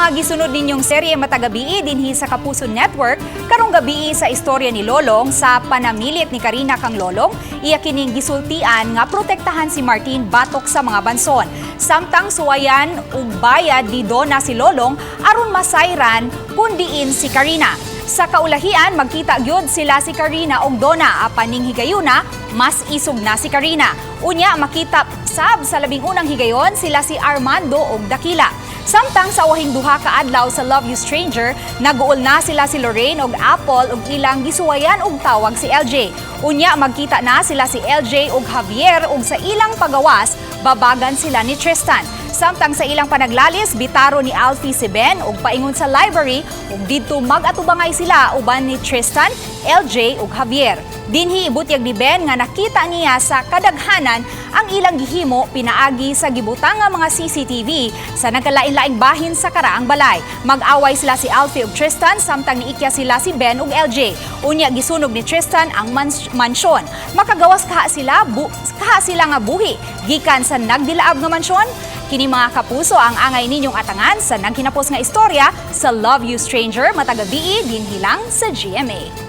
mga gisunod ninyong serye matag gabii dinhi sa Kapuso Network, karong gabii sa istorya ni Lolong, sa panamilit ni Karina kang Lolong, iya kining gisultian nga protektahan si Martin batok sa mga banson. Samtang suwayan ug bayad ni Donna si Lolong aron masayran kung diin si Karina. Sa kaulahian, magkita gyud sila si Karina ug Donna, apan ning higayuna, mas isog na si Karina. Unya makita sab sa 11 na higayon sila si Armando ug Dakila. Samtang sa wahing 2 ka adlaw sa Love You Stranger, naguol na sila si Lorraine ug Apple ug ilang gisuwayan og tawag si LJ. Unya magkita na sila si LJ ug Javier ug sa ilang pagawas, babagan sila ni Tristan. Samtang sa ilang panaglalis, bitaro ni Alfie si Ben ug paingon sa library ug didto mag-atubangay sila uban ni Tristan, LJ ug Javier. Dinhi ibutyag ni Ben nga nakita niya sa kadaghanan ang ilang gihimo pinaagi sa gibutang nga mga CCTV sa nagkalain-laing bahin sa karaang balay. Mag-away sila si Alfie ug Tristan samtang niikya sila si Ben ug LJ. Unya gisunog ni Tristan ang mansyon. Makagawas kaha sila nga buhi gikan sa nagdilaab nga mansyon? Kini, mga kapuso, ang angay ninyong atangan sa naghinapos nga istorya sa Love You Stranger matag gabii dinhi lang sa GMA.